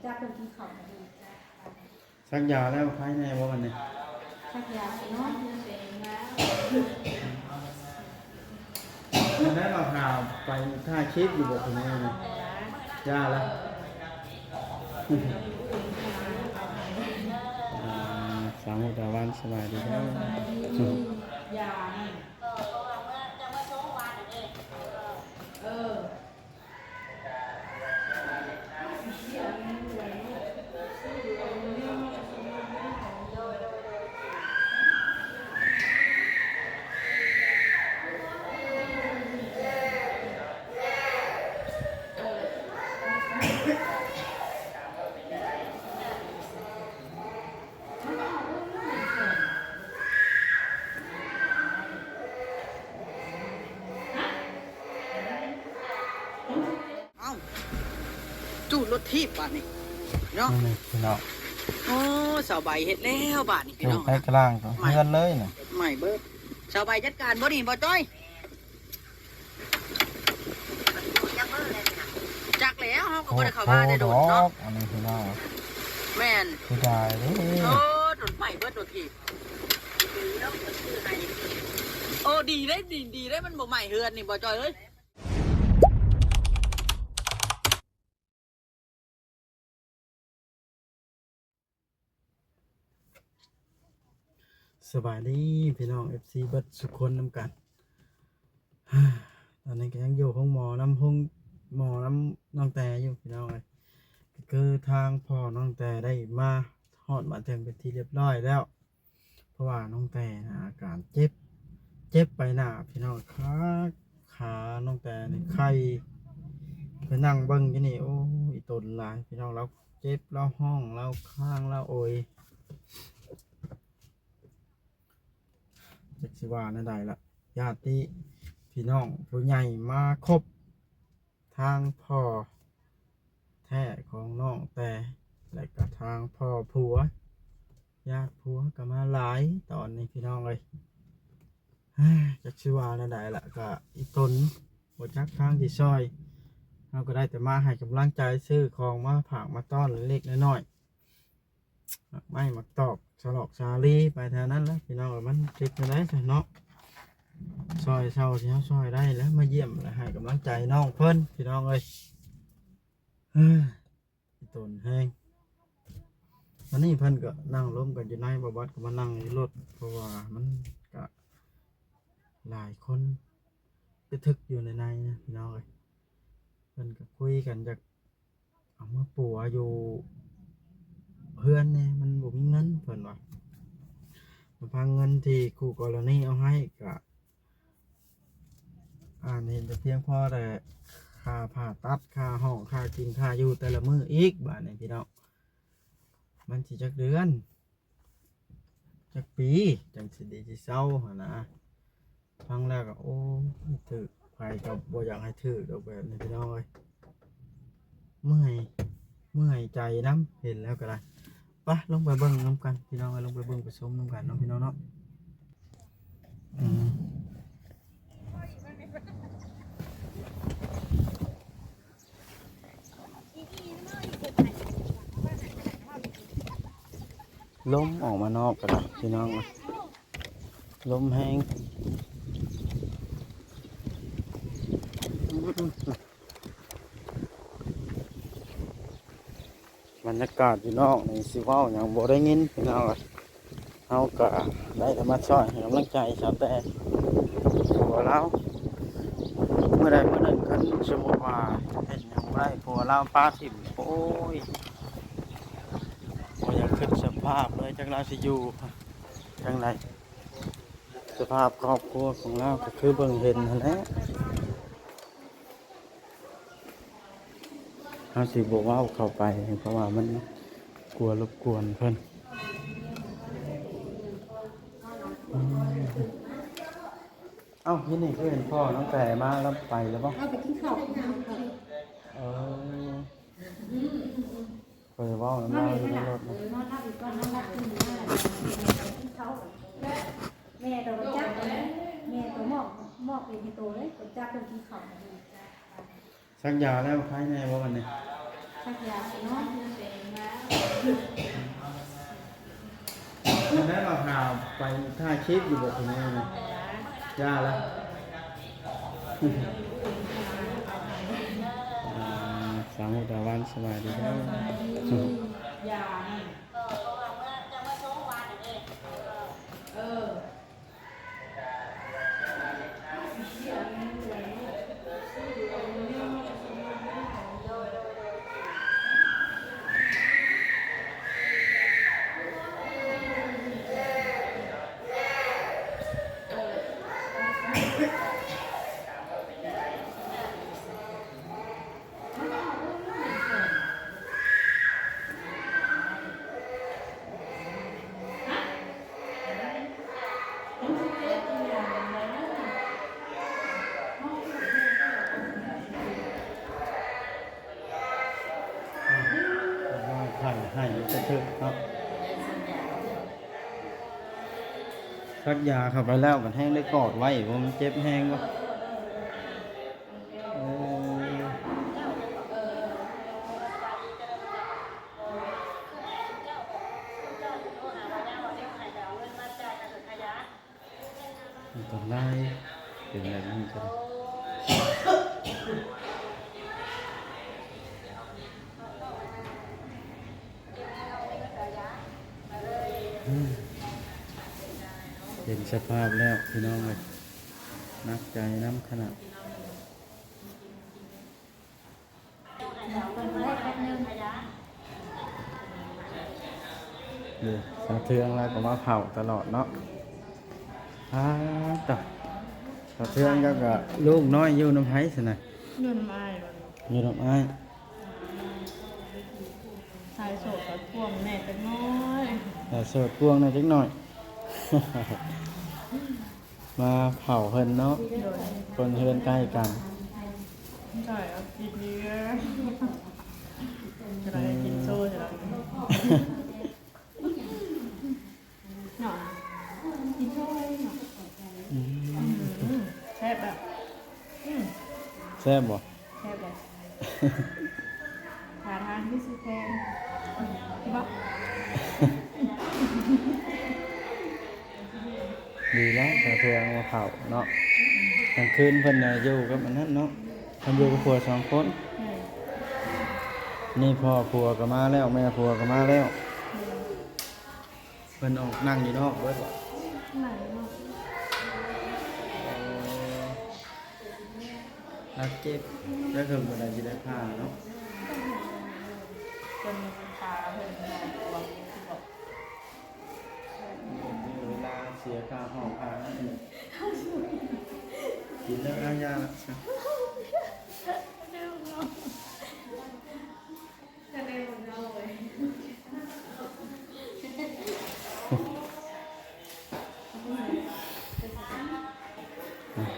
ຈັກເພິ່ນກິນເຂົ້າ. ສັກຢາແລ້ວໄຄແດ່ບໍ່ບັດນີ້? ສັກຢາຊິນອນ. ແລ້ວເຮົາຫາໄປຖ່າຍຄລິບຢູ່ບໍ່? ເພິ່ນວ່າ ຢ່າລະ. ອ່າ ສາວມຸກດາຫວານ ສະບາຍດີເດີ. ເອີ. ເອົ້າ ຈູດລົດຖີບບາດນີ້ເນາະ ນີ້ພີ່ນ້ອງ. ໂອ້ ສາວໃບເຮັດແລ້ວບາດນີ້ພີ່ນ້ອງ ໃສ່ກະລາງເຮືອນເລີຍນະ ໄໝ້ເບີດ. ສາວໃບຈັດການບໍ່ນີ້ ບໍ່ຈ້ອຍ? ຈັກແລ້ວ ເຮົາກໍບໍ່ໄດ້ເຂົ້າມາໄດ້ດົນເນາະ ອັນນີ້ພີ່ນ້ອງ. ແມ່ນ ເສຍດາຍເດ້. ໂອ້ ດົນໄໝ້ເບີດລົດຖີບ. ໂອ້ ດີເດ້ ດີ ດີເດ້ ມັນບໍ່ໄໝ້ເຮືອນນີ້ ບໍ່ຈ້ອຍເອີຍ. ສະບາຍດີພີ່ນ້ອງ ເອັຟຊີ ເບິດສຸຄົນນຳກັນ. ຕອນນີ້ກໍຍັງຢູ່ໂຮງໝໍນຳ ໂຮງໝໍນຳນ້ອງແຕຢູ່ພີ່ນ້ອງເອີຍ. ກໍຄືທາງພໍ່ນ້ອງແຕໄດ້ມາຮອດມາເຖິງເປັນທີ່ລຽບຮ້ອຍແລ້ວ. ເພາະວ່ານ້ອງແຕນະອາການເຈັບ ເຈັບໄປໜ້າພີ່ນ້ອງ. ຂາ ຂານ້ອງແຕນີ້ໄຄ ໄປນັ່ງເບິ່ງຢູ່ນີ້ ໂອ້ຍ ອີ່ຕົນຫຼາຍພີ່ນ້ອງ. ລາວເຈັບ ລາວຮ້ອງ ລາວຄ້າງ ລາວໂອຍ ຈັກຊິວ່າແນວໃດລະ. ຍາດຕິພີ່ນ້ອງຜູ້ໃຫຍ່ມາຄົບ ທາງພໍ່ແທ້ຂອງນ້ອງແຕ ແລະກະທາງພໍ່ຜົວ ຍາດຜົວກໍມາຫຼາຍຕອນນີ້ພີ່ນ້ອງເອີຍ. ຈັກຊິວ່າແນວໃດລະ ກະອີ່ຕົນບໍ່ຈັກທາງຊິຊ່ອຍ. ເຮົາກໍໄດ້ແຕ່ມາໃຫ້ກຳລັງໃຈ ຊື້ຂອງມາຝາກມາຕ້ອນເລັກໆນ້ອຍໆ. ໝາກໄມ້ໝາກຕອກ ສະຫຼອກສາລີໄປແຖວນັ້ນແຫຼະພີ່ນ້ອງເອີຍ. ມັນເຮັດແນວໃດຊັ້ນເນາະ ຊ່ອຍເຊົາທີ່ເຮົາຊ່ອຍໄດ້ແຫຼະ ມາຢ້ຽມ ແລະໃຫ້ກຳລັງໃຈນ້ອງເພິ່ນພີ່ນ້ອງເອີຍ. ອີ່ຕົນແຮງ. ອັນນີ້ເພິ່ນກໍນັ່ງລົມກັນຢູ່ໃນ ບໍ່ບັດກໍມານັ່ງຢູ່ລົດ ເພາະວ່າມັນກະຫຼາຍຄົນ ກະທຶກຢູ່ໃນໃນນະພີ່ນ້ອງເອີຍ. ເພິ່ນກໍຄຸຍກັນຢາກ ເອົາມາປົວຢູ່ເຮືອນແດ່ ມັນບໍ່ມີເງິນ ເພິ່ນວ່າ. ລຳພັງເງິນທີ່ຄູ່ກໍລະນີເອົາໃຫ້ກະ ອ່ານເຫັນແຕ່ພຽງພໍແຕ່ຄ່າຜ່າຕັດ ຄ່າຫ້ອງ ຄ່າກິນ ຄ່າຢູ່ແຕ່ລະມື້ອີກ. ບາດນີ້ພີ່ນ້ອງ ມັນຊິຈັກເດືອນ ຈັກປີຈັ່ງຊິດີຊິເຊົາຫັ້ນນະ. ຟັງແລ້ວກໍ ໂອ້ຍ ຖືກ ໃຜກໍບໍ່ຢາກໃຫ້ຖືກດອກແບບນີ້ພີ່ນ້ອງເອີຍ. ເມື່ອຍ ເມື່ອຍໃຈນຳ ເຫັນແລ້ວກໍໄດ້. ໄປ ລົງໄປເບິ່ງນຳກັນພີ່ນ້ອງເອີຍ ລົງໄປເບິ່ງໄປຊົມນຳກັນເນາະພີ່ນ້ອງເນາະ. ອືມ ລົມອອກມານອກກໍໄດ້ພີ່ນ້ອງ ລົມແຮງ. ບັນຍາກາດຢູ່ນອກນີ້ຊິເວົ້າຫຍັງບໍ່ໄດ້ຍິນພີ່ນ້ອງເອີຍ. ເຮົາກະໄດ້ແຕ່ມາຊ່ອຍໃຫ້ກຳລັງໃຈສາວແຕ່ກັບຜົວລາວ. ມື້ໃດມື້ໜຶ່ງຄັນສົມມຸດວ່າເຮັດຫຍັງບໍ່ໄດ້ ຜົວລາວປະຖິ້ມ ໂອ້ຍ ບໍ່ຢາກຄິດສະພາບເລີຍ ຈັກລາວຊິຢູ່ຈັ່ງໃດ. ສະພາບຄອບຄົວຂອງລາວກໍຄືເບິ່ງເຫັນຫັ້ນແຫຼະ. ເຮົາຊິບໍ່ເວົ້າເຂົ້າໄປ ເພາະວ່າມັນກົວລົບກວນເພິ່ນ. ເອົ້າ ຢູ່ນີ້ຄືເຫັນພໍ່ນ້ອງແຕມາ ລາວໄປແລ້ວບໍ່? ລາວໄປກິນເຂົ້າ. ເອີ ຂ້ອຍເວົ້ານຳລາວຢູ່ໃນລົດນະ. ແມ່ກໍບໍ່ຈັກ ແມ່ກໍມອບ ມອບເອງໃຫ້ໂຕເລີຍ ບໍ່ຈັກເພິ່ນກິນເຂົ້າ. ສັກຢາແລ້ວໄຄແດ່ບໍ່ບັດນີ້? ສັກຢາຊິນອນ. แสดงว่าหาไปถ่ายคลิปอยู่บ่ คุณแม่นะ ย่าละ อ่า สาวมุกดาหวาน สบายดีเด้อ สักยาเข้าไปแล้ว มันแฮงได้กอดไว้ ว่ามันเจ็บแฮงบ่ เออ อันตราย เป็นแบบนี้ก็ได้ เห็นสภาพแล้วพี่น้องเอ้ย หนักใจนำขนาด เด้อ สาวเทืองลาวก็มาเฝ้าตลอดเนาะ อ้า ตะ สาวเทืองก็ ก็ลูกน้อยอยู่นำไผซั่นน่ะ อยู่นำอ้าย อยู่นำอ้าย ชายโสดก็พ่วงแม่จักหน่อย ชายโสดพ่วงแม่จักหน่อย มาเฝ้าเพิ่นเนาะ โดย คนเฮือนใกล้กัน ใช่ครับ กินเยอะ จะได้กินโซ่ใช่ไหม เนาะ กินโซ่เนาะ อืม อืม แซ่บแบบ อืม แซ่บบ่ แซ่บแบบ หาทานที่สุดแพง บ่ ดีแล้ว สาวเทืองมาเฝ้าเนาะ กลางคืนเพิ่นน่ะอยู่กับอันนั้นเนาะ เพิ่นอยู่กับผัวสองคน อืม นี่พ่อผัวก็มาแล้ว แม่ผัวก็มาแล้ว อืม เพิ่นออกนั่งอยู่นอกเบิดบ่ นั่งอยู่นอก เออ บาดเจ็บ แล้วเพิ่นบ่ได้สิได้ผ่าเนาะ เพิ่นผ่าเพิ่นหมอปวดอยู่ที่บอก เวลาเสียค่าห้องค่านั่นอีก กินแล้วเอายาละ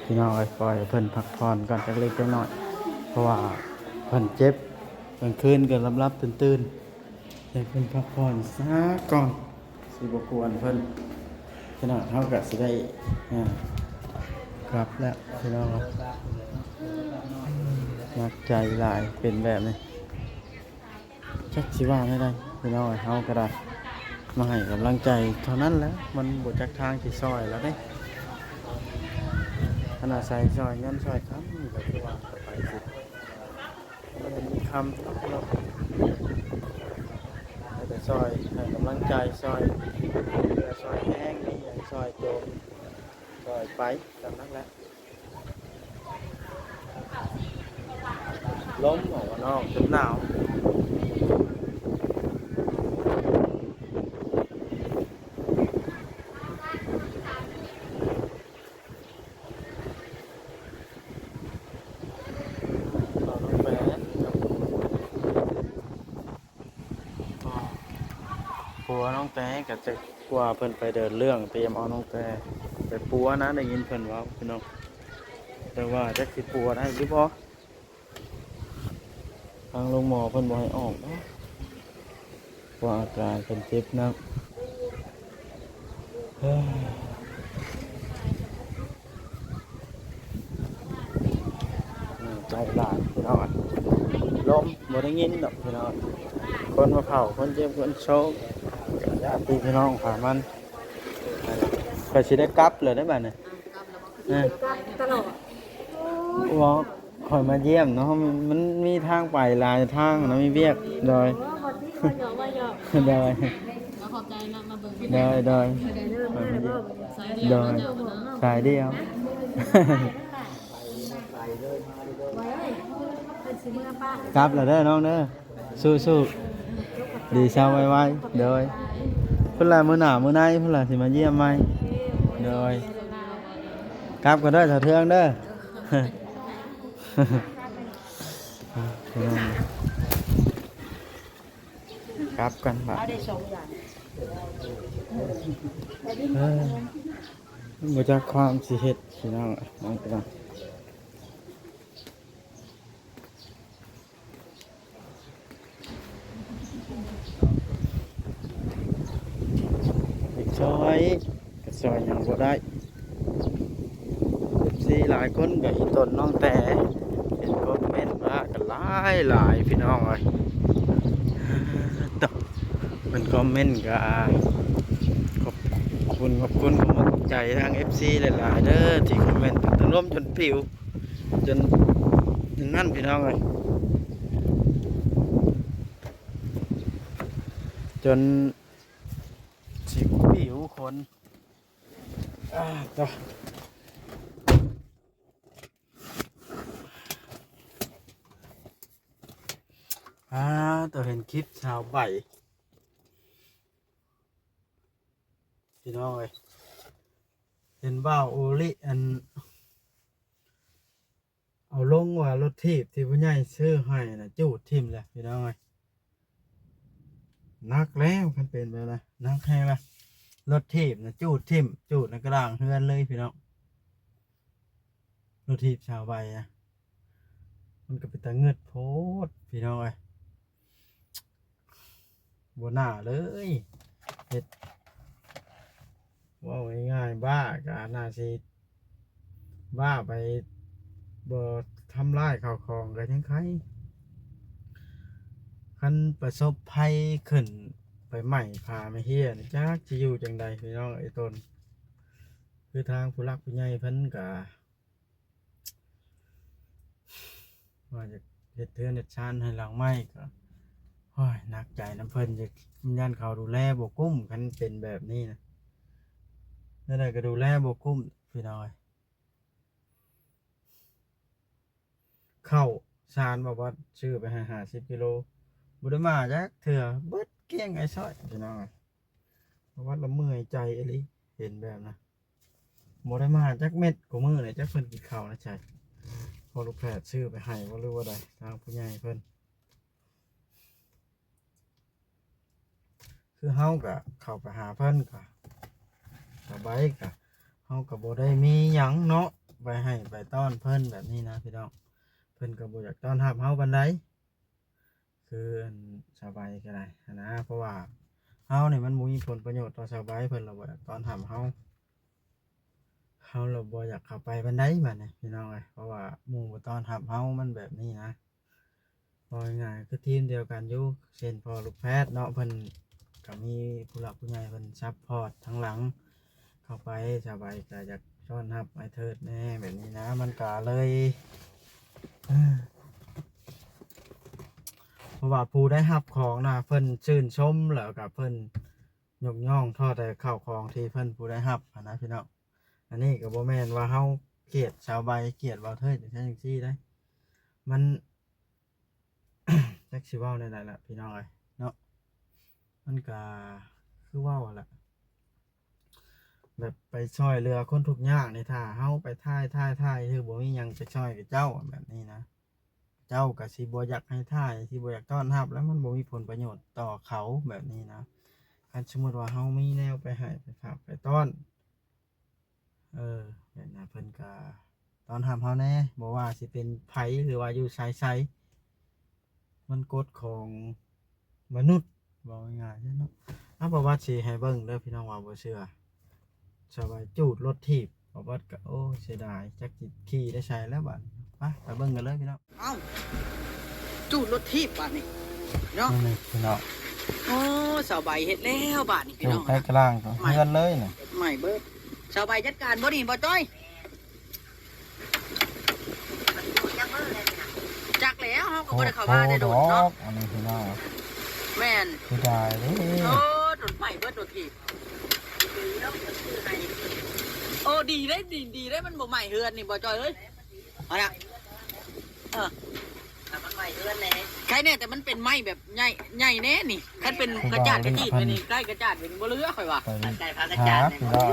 พี่น้องเอ้ย ปล่อยให้เพิ่นพักผ่อนก่อนจักเล็กจักน้อย เพราะว่าเพิ่นเจ็บ กลางคืนก็หลับๆ ตื่นๆ ให้เพิ่นพักผ่อนซะก่อน สิบ่กวนเพิ่น ขนาดเฮาก็สิได้ อ่า กลับแล้วพี่น้อง หนักใจหลาย เป็นแบบนี้ จักสิว่าแนวใด พี่น้องเอ้ย เฮาก็ได้มาให้กำลังใจเท่านั้นแหละ มันบ่จักทางสิซ่อยแล้วเด้ คันอาศัยซ่อยเงินซ่อยคำนี่ก็คือว่าไปสิ บ่มีคำเนาะ แล้วก็ซ่อยให้กำลังใจ ซ่อยเหื่อซ่อยแฮง มีหยังซ่อยโจมซ่อยไป ส่ำนั้นแหละ ลมออกมานอกจนหนาว เอาน้องแปะ ผัวน้องแตก็จะ ผัวเพิ่นไปเดินเรื่อง เตรียมเอาน้องแตไปปัวนะ ได้ยินเพิ่นเว้าพี่น้อง แต่ว่าจักสิปัวได้หรือบ่ ทางโรงหมอเพิ่นบ่ให้ออกเนาะ เพราะอาการเพิ่นเจ็บหนัก เฮ้ย ใจหลายพี่น้อง ลมบ่ได้ยินดอกพี่น้อง ຄົນມາເຝົ້າ ຄົນເຈັບ ຄົນໂຊກ ຍາດພີ່ນ້ອງພາມັນ ຂ້ອຍຊິໄດ້ກັບແລ້ວເດ້ບາດນີ້ ເອີ ກັບຕະຫຼອດ ເວົ້າ ຂ້ອຍມາຢ້ຽມເນາະ ມັນມີທາງໄປຫຼາຍທາງນະ ມີວຽກ ໂດຍ ໂດຍ ຂອບໃຈນະ ມາເບິ່ງ ໂດຍ ໂດຍ ສາຍດຽວ ໂດຍ ເນາະ ສາຍດຽວ ກັບແລ້ວເດີນ້ອງເດີ ສູ້ໆ ດີເຊົາໄວໆ ໂດຍ ພຸ້ນລະ ມື້ໜ້າມື້ໃນພຸ້ນລະ ຊິມາຢ້ຽມໃໝ່ ໂດຍ ກັບກັນເດີ ສາວເທືອງເດີ ກັບກັນບາດ ເອີ ບໍ່ຈັກຄວາມຊິເຮັດ ພີ່ນ້ອງ ຢາກຊ່ອຍ ກໍຊ່ອຍຫຍັງບໍ່ໄດ້ ເອັຟຊີຫຼາຍຄົນກໍອີຕົນນ້ອງແຕ ເຫັນຄອມເມັນມາກໍຫຼາຍໆ ພີ່ນ້ອງເອີຍ ເພິ່ນຄອມເມັນກໍຂອບຄຸນ ຂອບຄຸນ ຂອບໃຈທາງເອັຟຊີຫຼາຍໆເດີ ທີ່ຄອມເມັນ ເປັນຕາລົມຈົນປິວ ຈົນນັ້ນ ພີ່ນ້ອງເອີຍ ຈົນຊິປິວຄົນ ອາ ໂຕ ອາ ໂຕ ເຫັນຄລິບສາວໃບ ພີ່ນ້ອງເອີຍ ເຫັນບ່າວໂອລິ ອັນ ເອົາລົງວ່າລົດຖີບທີ່ຜູ້ໃຫຍ່ຊື້ໃຫ້ນະ ຈູດຖິ້ມແຫຼະ ພີ່ນ້ອງເອີຍ ໜັກແລ້ວ ຄັນເປັນແບບນັ້ນ ໜັກແຮງລະ ລົດຖີບນະ ຈູດຖິ້ມ ຈູດໃນກະດາງເຮືອນເລີຍ ພີ່ນ້ອງ ລົດຖີບສາວໃບນະ ມັນກໍເປັນຕາງຶດໂພດ ພີ່ນ້ອງເອີຍ. ບໍ່ໜ້າເລີຍ ເຮັດ ເວົ້າງ່າຍໆ ບ້າກໍໜ້າຊິບ້າໄປ ບໍ່ທຳລາຍເຂົ້າຂອງກໍຍັງໄຄ ຄັນປະສົບໄພຂຶ້ນໄປໄໝ້ຜ້າໄໝ້ເຮຍນີ້ ຈັກຊິຢູ່ຈັ່ງໃດ ພີ່ນ້ອງເອີຍຕົນ ຄືທາງຜູ້ຫຼັກຜູ້ໃຫຍ່ເພິ່ນກໍ ວ່າຈະເຮັດເຮືອນເຮັດຊານໃຫ້ຫຼັງໃໝ່ກໍ ໂອ້ຍ ໜັກໃຈນຳເພິ່ນ ຢ້ານເຂົາດູແລບໍ່ກຸ້ມ ຄັນເປັນແບບນີ້ນະ ແນວໃດກໍດູແລບໍ່ກຸ້ມ ພີ່ນ້ອງເອີຍ ເຂົ້າສານ ບໍ່ວ່າຊື້ໄປໃຫ້ຫ້າສິບກິໂລ ບໍ່ໄດ້ມາຈັກເທື່ອ ເບິດກ້ຽງໄອ້ຊ້ອຍ ພີ່ນ້ອງເອີຍ ບໍ່ວ່າລະເມື່ອຍໃຈອີ່ຫຼີ ເຫັນແບບນັ້ນ ບໍ່ໄດ້ມາຈັກເມັດ ຄູ່ມື້ນີ້ ຈັກເພິ່ນກິນເຂົ້ານຳໃສ ພໍ່ລູກແພດຊື້ໄປໃຫ້ບໍ່ ຫຼືວ່າໃດ ທາງຜູ້ໃຫຍ່ເພິ່ນ ຄືເຮົາກະເຂົ້າໄປຫາເພິ່ນກະ ສະບາຍກະ ເຮົາກະບໍ່ໄດ້ມີຫຍັງເນາະ ໄປໃຫ້ໄປຕ້ອນເພິ່ນແບບນີ້ນະ ພີ່ນ້ອງ ເພິ່ນກະບໍ່ຢາກຕ້ອນຮັບເຮົາປານໃດ ຄືອັນສະບາຍກໍໄດ້ຫັ້ນນະ ເພາະວ່າເຮົານີ້ມັນບໍ່ມີຜົນປະໂຫຍດຕໍ່ສະບາຍ ເພິ່ນລະບໍ່ຢາກຕ້ອນຮັບເຮົາ ເຮົາລະບໍ່ຢາກເຂົ້າໄປປານໃດບາດນີ້ ພີ່ນ້ອງເອີຍ ເພາະວ່າໝູ່ບໍ່ຕ້ອນຮັບເຮົາ ມັນແບບນີ້ນະ ເວົ້າງ່າຍໆ ຄືທີມດຽວກັນຢູ່ ເຊັ່ນພໍ່ລູກແພດເນາະ ເພິ່ນກໍມີຜູ້ຫຼັກຜູ້ໃຫຍ່ເພິ່ນຊັບພອດທາງຫຼັງ ເຂົ້າໄປ ສະບາຍກໍຢາກຕ້ອນຮັບອ້າຍເທີດແດ່ ແບບນີ້ນະ ມັນກໍເລີຍ ເພາະວ່າຜູ້ໄດ້ຮັບຂອງນະ ເພິ່ນຊື່ນຊົມ ແລ້ວກໍເພິ່ນຍົກຍ້ອງ ເທົ່າແຕ່ເຂົ້າຂອງທີ່ເພິ່ນຜູ້ໄດ້ຮັບຫັ້ນນະ ພີ່ນ້ອງ ອັນນີ້ກໍບໍ່ແມ່ນວ່າເຮົາກຽດສາວໃບ ກຽດບ່າວເທີດຈັ່ງຊັ້ນຈັ່ງຊີ້ເດ້ ມັນ ຈັກຊິເວົ້າແນວໃດລະ ພີ່ນ້ອງເອີຍເນາະ ມັນກະຄືເວົ້າຫັ້ນລະ ແບບໄປຊ່ອຍເຫຼືອຄົນທຸກຍາກນີ້ ຖ້າເຮົາໄປຖ່າຍ ຖ່າຍ ຖ່າຍ ຄືບໍ່ມີຫຍັງໄປຊ່ອຍເຂົາເຈົ້າແບບນີ້ນະ ເຈົ້າກໍຊິບໍ່ຢາກໃຫ້ຖ່າຍ ຊິບໍ່ຢາກຕ້ອນຮັບ ແລ້ວມັນບໍ່ມີຜົນປະໂຫຍດຕໍ່ເຂົາແບບນີ້ນະ ຄັນສົມມຸດວ່າເຮົາມີແນວໄປໃຫ້ ໄປຝາກ ໄປຕ້ອນ ເອີ ແບບນັ້ນເພິ່ນກະຕ້ອນຮັບເຮົາແດ່ ບໍ່ວ່າຊິເປັນໃຜ ຫຼືວ່າຢູ່ສາຍໃສ ມັນກົດຂອງມະນຸດ ເວົ້າງ່າຍໆເນາະ ເອົາ ປະຫວັດຊິໃຫ້ເບິ່ງເດີ ພີ່ນ້ອງວ່າບໍ່ເຊື່ອ ສະບາຍຈູດລົດຖີບ ປະຫວັດກະ ໂອ້ ເສຍດາຍ ຈັກຊິຂີ່ໄດ້ໃສແລ້ວບາດນີ້ ໄປ ໄປເບິ່ງກັນເລີຍ ພີ່ນ້ອງ ເອົ້າ ຈູດລົດຖີບບາດນີ້ ເນາະ ນີ້ພີ່ນ້ອງ ໂອ້ ສາວໃບເຮັດແລ້ວບາດນີ້ພີ່ນ້ອງ ໄປກະລາງເຮືອນເລີຍນີ້ ໄໝ້ເບິດ. ສາວໃບຈັດການບໍ່ນີ້ ບໍ່ຈ້ອຍ? ຈັກແລ້ວ ເຮົາກໍບໍ່ໄດ້ເຂົ້າມາແຕ່ດົນເນາະ ອັນນີ້ພີ່ນ້ອງ ແມ່ນ ເສຍດາຍເດ້ ໂອ້ ດົນໄໝ້ເບິດ ໂດນຖີບ ໂອ້ ດີເດ້ ດີ ດີເດ້ ມັນບໍ່ໄໝ້ເຮືອນນີ້ ບໍ່ຈ້ອຍເອີຍ ເອົາລະ ເອີ ຖ້າມັນໄໝ້ເຮືອນແດ່ ໃຄແນ່ ແຕ່ມັນເປັນໄມ້ແບບໃຫຍ່ ໃຫຍ່ແນ່ນີ້ ຄັນເປັນກະຈາດກະຈີດໄປນີ້ ໃກ້ກະຈາດເປັນບໍ່ເຫຼືອ ຂ້ອຍວ່າ ໄປ ໃກ້ພາກະຈາດ ຫາ ນີ້ ພີ່ນ້ອງ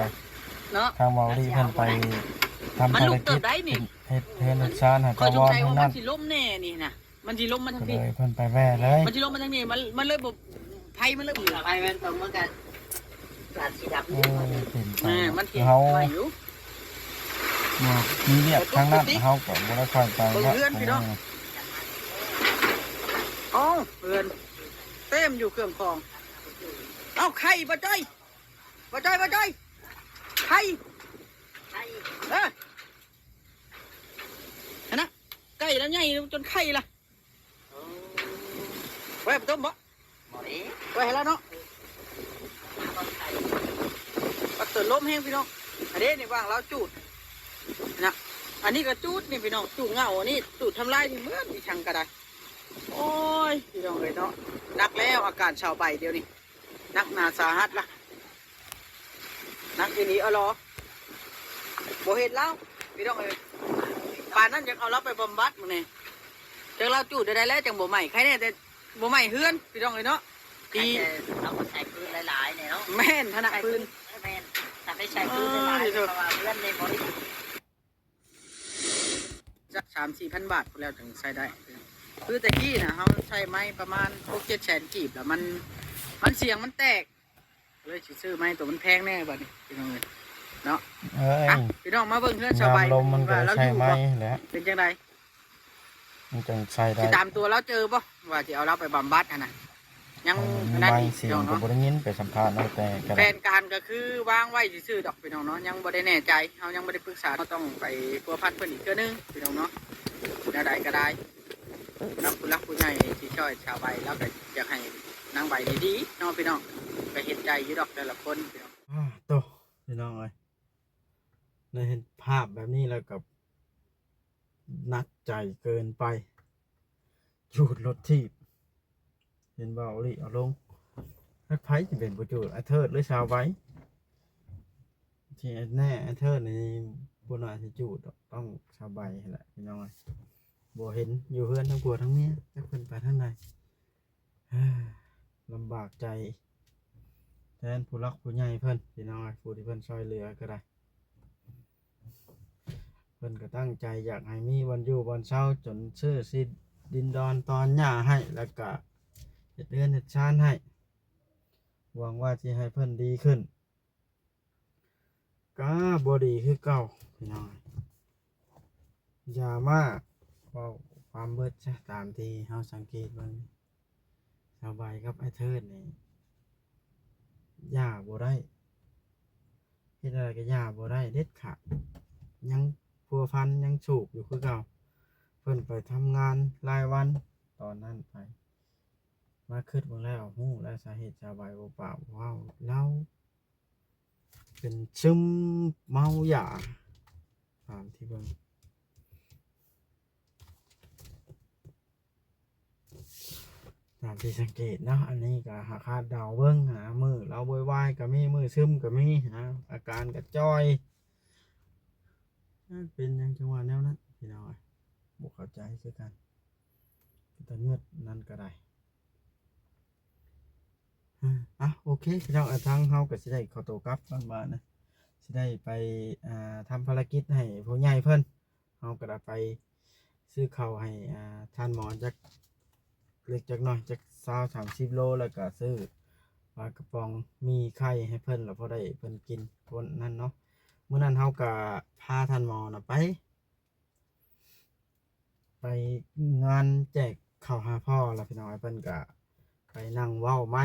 ເນາະ ທາງເວົ້າລີເພິ່ນໄປທຳ ມັນລຸກເຕີບໄດ້ນີ້ ເຮັດເຮືອນເຮັດຊານໃຫ້ ຂ້ອຍສົງໄສວ່າມັນຊິລົ້ມແນ່ນີ້ນະ ມັນຊິລົງມາທາງພີ້ ເພິ່ນໄປແວ່ເລີຍ ມັນຊິລົງມາທາງນີ້ ມັນ ມັນເລີຍບໍ່ ໄຟມັນເລີຍບໍ່ ໄຟມັນຕົງ ມັນກໍອາດຊິດັບ ເອີ ເປັນໄປ ເອີ ມັນຊິ ເຮົາ ໄຟຢູ່ ບໍ່ມີວຽກທາງນັ້ນ ເຮົາກໍບໍ່ໄດ້ຄ່ອຍໄປ ເບິ່ງເຮືອນພີ່ນ້ອງ ເອົ້າ ເຮືອນເຕັມຢູ່ເຄື່ອງຂອງ ເອົ້າ ໄຂ່ ບໍ່ຈ້ອຍ ບໍ່ຈ້ອຍ ບໍ່ຈ້ອຍ ໄຂ່ ໄຂ່ ເອີ ຫັ້ນນະ ໄກ່ລະໃຫຍ່ຈົນໄຂ່ລະ ເອີ ໄວ້ປະຕົມບໍ່? ບໍ່ເດ້ ໄວ້ໃຫ້ລະເນາະ ປັດຕົວລົມແຮງພີ່ນ້ອງ ອັນເດ້ນີ້ວ່າງລາວຈູດນະ ອັນນີ້ກໍຈູດນີ້ພີ່ນ້ອງ ຈູດເຫງົ້າ ອັນນີ້ຈູດທຳລາຍນີ້ເໝິດ ອີ່ຫຍັງກໍໄດ້ ໂອ້ຍ ພີ່ນ້ອງເອີຍເນາະ ໜັກແລ້ວອາການຊາວໃບດຽວນີ້ ໜັກໜາສາຫັດລະ ໜັກອີ່ຫຼີ ເອົາຫຼໍ ບໍ່ເຮັດແລ້ວພີ່ນ້ອງເອີຍ ປານນັ້ນຢາກເອົາລາວໄປບຳບັດມື້ນີ້ ຈັກລາວຈູດໄດ້ແລ້ວຈັ່ງບໍ່ໄໝ້ ໃຄແນ່ແຕ່ບໍ່ໄໝ້ເຮືອນພີ່ນ້ອງເອີຍເນາະ ດີ ໃຄແຕ່ເອົາມາໃສ່ຟືນຫຼາຍໆແນ່ເນາະ ແມ່ນ ຖະໜະຟືນ ແມ່ນ ຖ້າໄປໃສ່ຟືນຫຼາຍໆ ເອີ ເພາະວ່າເຮືອນນີ້ບໍ່ໄດ້ ຈັກສາມສີ່ພັນບາດພຸ້ນແລ້ວຈຶ່ງໃຊ້ໄດ້ ຄືແຕ່ກີ້ນະ ເຮົາໃຊ້ໄມ້ປະມານຫົກເຈັດແສນກີບ ແລ້ວມັນ ມັນສຽງມັນແຕກ ເລີຍຊິຊື້ໄມ້ໂຕມັນແພງແດ່ບາດນີ້ພີ່ນ້ອງເອີຍເນາະ ເອີຍ ອ່ະ ພີ່ນ້ອງມາເບິ່ງເຮືອນສາວໃບ ຍາມລົມມັນກໍໃຊ້ໄມ້ແຫຼະ ເປັນຈັ່ງໃດ ມັນຈັ່ງໃຊ້ໄດ້ ຊິຕາມຕົວລາວເຈີບໍ່ ວ່າຊິເອົາລາວໄປບຳບັດຫັ້ນນະ ຍັງ ເອີ ອັນນັ້ນອີກ ເສຍງກໍບໍ່ໄດ້ຍິນ ໄປສຳພາດເນາະ ແຕ່ກໍ ແຜນການກໍຄືວາງໄວ້ຊື່ໆດອກພີ່ນ້ອງເນາະ ຍັງບໍ່ໄດ້ແນ່ໃຈ ເຮົາຍັງບໍ່ໄດ້ປຶກສາ ເຮົາຕ້ອງໄປພົວພັນເພິ່ນອີກເທື່ອໜຶ່ງພີ່ນ້ອງເນາະ ແນວໃດກໍໄດ້ ນຳຜູ້ຫຼັກຜູ້ໃຫຍ່ທີ່ຊ່ອຍສາວໃບ ລາວກໍຢາກໃຫ້ນາງໃບນີ້ດີເນາະພີ່ນ້ອງ ກໍເຫັນໃຈຢູ່ດອກແຕ່ລະຄົນພີ່ນ້ອງ ອ້າ ໂຕ ພີ່ນ້ອງເອີຍ ໄດ້ເຫັນພາບແບບນີ້ແລ້ວກໍໜັກໃຈເກີນໄປ ຈູດລົດຖີບ ເຫັນເວົ້າອີ່ຫຼີເອົາລົງ ຈັກໃຜຊິເປັນຜູ້ຈູດ ອ້າຍເທີດ ຫຼື ສາວໃບ ທີ່ແນ່ ອ້າຍເທີດນີ້ບໍ່ໜ້າຊິຈູດດອກ ຕ້ອງສາວໃບຫັ້ນແຫຼະພີ່ນ້ອງເອີຍ ບໍ່ເຫັນຢູ່ເຮືອນທັງຜົວທັງເມຍ ຈັກເພິ່ນໄປທາງໃດ ລຳບາກໃຈແທນຜູ້ຫຼັກຜູ້ໃຫຍ່ເພິ່ນພີ່ນ້ອງເອີຍ ຜູ້ທີ່ເພິ່ນຊ່ອຍເຫຼືອກໍໄດ້ ເພິ່ນກໍຕັ້ງໃຈຢາກໃຫ້ມີບ່ອນຢູ່ບ່ອນເຊົາ ຈົນຊື້ທີ່ດິນດອນຕອນຫຍ້າໃຫ້ ແລ້ວກະເຮັດເຮືອນເຮັດຊານໃຫ້ ຫວັງວ່າຊິໃຫ້ເພິ່ນດີຂຶ້ນ ກໍບໍ່ດີຄືເກົ່າພີ່ນ້ອງ ຢ່າມາເວົ້າຄວາມເບິດຊະ ຕາມທີ່ເຮົາສັງເກດເບິ່ງ ສາວໃບກັບອ້າຍເທີດນີ້ຢ່າບໍ່ໄດ້ ເຮັດແນວໃດກໍຢ່າບໍ່ໄດ້ເດັດຂາດ ຍັງພົວພັນຍັງສູບຢູ່ຄືເກົ່າ ເພິ່ນໄປທຳງານລາຍວັນຕອນນັ້ນໄປ ມາຄິດເບິ່ງແລ້ວ ຮູ້ແລ້ວສາເຫດສາວໃບບໍ່ປາກບໍ່ເວົ້າ ລາວເປັນຊຶມເມົາຢາ ຕາມທີ່ເບິ່ງ ຕາມທີ່ສັງເກດເນາະ ອັນນີ້ກໍຫາຄາດເດົາເບິ່ງ ຫາມື້ລາວໂວຍວາຍກໍມີ ມື້ຊຶມກໍມີ ຫາອາການກະຈ່ອຍ ເປັນຫຍັງຈັ່ງວ່າແນວນັ້ນ ພີ່ນ້ອງເອີຍ ບໍ່ເຂົ້າໃຈຄືກັນ ເປັນຕາເງືອດນັ້ນກໍໄດ້. ອ່າ ໂອເຄ ພີ່ນ້ອງເອີຍ ທາງເຮົາກໍຊິໄດ້ຂໍໂຕກັບກ່ອນບາດນະ ຊິໄດ້ໄປ ອ່າ ທຳພາລະກິດໃຫ້ຜູ້ໃຫຍ່ເພິ່ນ ເຮົາກໍໄດ້ໄປຊື້ເຂົ້າໃຫ້ ອ່າ ທ່ານໝໍຈັກເລັກຈັກໜ້ອຍ ຈັກຊາວສາມສິບໂລ ແລ້ວກໍຊື້ປາກະປ໋ອງ ໝີ່ໄຂ່ໃຫ້ເພິ່ນ ແລ້ວພໍໄດ້ເພິ່ນກິນ ຄົນນັ້ນເນາະ ມື້ນັ້ນເຮົາກໍພາທ່ານໝໍນະໄປ ໄປງານແຈກເຂົ້າຫາພໍ່ລະພີ່ນ້ອງ ເພິ່ນກະໄປນັ່ງເວົ້າໄມ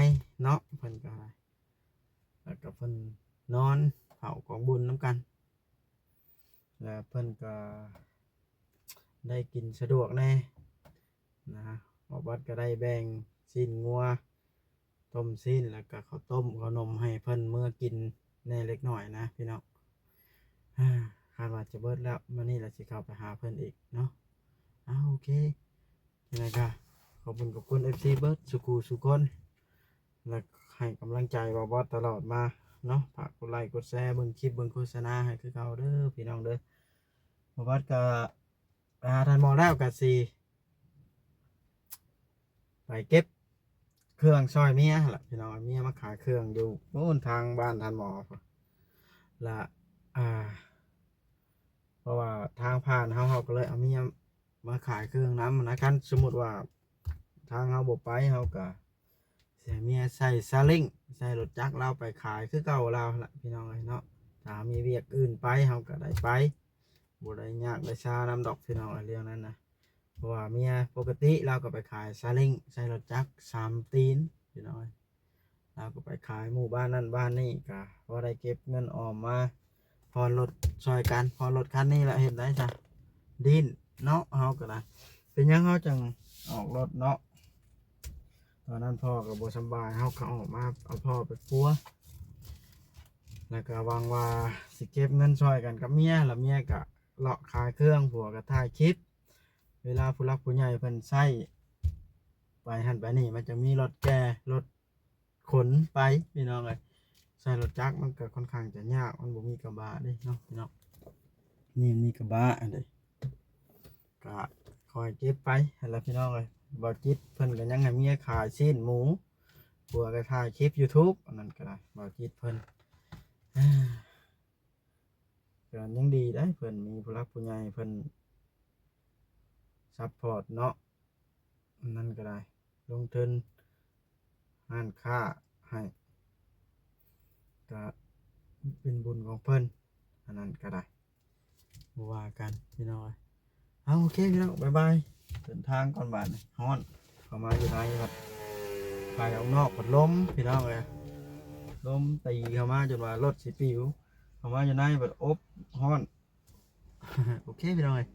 ເນາະ ເພິ່ນກະ ແລ້ວກະເພິ່ນນອນເຝົ້າກອງບຸນນຳກັນ ແລ້ວເພິ່ນກະໄດ້ກິນສະດວກແດ່ນະ ບ່າວບັດກະໄດ້ແບ່ງ ຊີ້ນງົວ ຕົ້ມຊີ້ນ ແລ້ວກໍເຂົ້າຕົ້ມເຂົ້າໜົມໃຫ້ເພິ່ນເມືອກິນແດ່ເລັກນ້ອຍນະພີ່ນ້ອງ. ຄາດວ່າຈະເບິດແລ້ວ ມື້ນີ້ລະຊິເຂົ້າໄປຫາເພິ່ນອີກເນາະ. ອ້າວ ໂອເຄ ຈັ່ງໃດກໍຂອບຄຸນ ຂອບຄຸນເອັຟຊີເບິດສູ່ຄູ່ສູ່ຄົນ ແລະ ໃຫ້ກຳລັງໃຈບ່າວບອດຕະຫຼອດມາເນາະ. ຝາກກົດໄລກົດແຊ ເບິ່ງຄລິບເບິ່ງໂຄສະນາໃຫ້ຄືເກົ່າເດີພີ່ນ້ອງເດີ. ບ່າວບອດກໍໄປຫາທ່ານໝໍແລ້ວ ກໍຊິໄປເກັບເຄື່ອງຊ່ອຍເມຍຫັ້ນລະພີ່ນ້ອງ. ເມຍມາຂາຍເຄື່ອງຢູ່ໂນ້ນທາງບ້ານທ່ານໝໍ ລະ ອ່າ ເພາະວ່າທາງຜ່ານເຮົາ ເຮົາກໍເລີຍເອົາເມຍມາຂາຍເຄື່ອງນຳນະ. ຄັນສົມມຸດວ່າທາງເຮົາບໍ່ໄປ ເຮົາກໍຊິໃຫ້ເມຍໃສ່ຊາເລັ້ງ ໃສ່ລົດຈັກລາວໄປຂາຍຄືເກົ່າລາວຫັ້ນລະພີ່ນ້ອງເອີຍເນາະ. ຖ້າເຮົາມີວຽກອື່ນໄປ ເຮົາກໍໄດ້ໄປ ບໍ່ໄດ້ຍາກໄດ້ຊານຳດອກພີ່ນ້ອງເອີຍ ເລື່ອງນັ້ນນະ. ເພາະວ່າເມຍປົກກະຕິລາວກໍໄປຂາຍຊາເລັ້ງ ໃສ່ລົດຈັກສາມຕີນພີ່ນ້ອງເອີຍ. ລາວກໍໄປຂາຍໝູ່ບ້ານນັ້ນບ້ານນີ້ ກໍພໍໄດ້ເກັບເງິນອອມມາຜ່ອນລົດຊ່ອຍກັນ. ຜ່ອນລົດຄັນນີ້ລະເຮັດໄດ້ຊະ ດີ້ນເນາະ. ເຮົາກໍໄດ້ ເປັນຫຍັງເຮົາຈັ່ງອອກລົດເນາະ? ຕອນນັ້ນພໍ່ກໍບໍ່ສຳບາຍ ເຮົາກໍອອກມາເອົາພໍ່ໄປປົວ ແລ້ວກໍຫວັງວ່າຊິເກັບເງິນຊ່ອຍກັນກັບເມຍ ແລ້ວເມຍກໍເລາະຂາຍເຄື່ອງ ຜົວກໍຖ່າຍຄລິບ. ເວລາຜູ້ຫຼັກຜູ້ໃຫຍ່ເພິ່ນໃຊ້ໄປຫັ້ນໄປນີ້ ມັນຈະມີລົດແກ່ລົດ ຂົນໄປພີ່ນ້ອງເອີຍ. ໃຊ້ລົດຈັກມັນກໍຄ່ອນຂ້າງຈະຍາກ ມັນບໍ່ມີກະບະເດ້ເນາະພີ່ນ້ອງ. ນີ້ມີກະບະອັນໃດ ກະຄ່ອຍເກັບໄປຫັ້ນລະພີ່ນ້ອງເອີຍ. ບ່າວຈິດເພິ່ນກໍຍັງໃຫ້ເມຍຂາຍຊີ້ນໝູ ຜົວກໍຖ່າຍຄລິບຢູທູບ ອັນນັ້ນກໍໄດ້ ບ່າວຈິດເພິ່ນ ກໍຍັງດີໄດ໋ ເພິ່ນມີຜູ້ຫຼັກຜູ້ໃຫຍ່ເພິ່ນຊັບພອດເນາະ. ອັນນັ້ນກໍໄດ້ ລົງທຶນຮ້ານຄ້າໃຫ້ ກໍເປັນບຸນຂອງເພິ່ນ ອັນນັ້ນກໍໄດ້ ບໍ່ວ່າກັນພີ່ນ້ອງເອີຍ. ເອົາ ໂອເຄພີ່ນ້ອງ ບາຍບາຍ ເດີນທາງກ່ອນບາດນີ້ ຮ້ອນ ເຂົ້າມາຢູ່ໃນພັດ ໄປອອກນອກພັດລົມພີ່ນ້ອງເອີຍ ລົມຕີເຂົ້າມາຈົນວ່າລົດຊິປິວ ເຂົ້າມາຢູ່ໃນບັດອົບຮ້ອນ. ໂອເຄພີ່ນ້ອງເອີຍ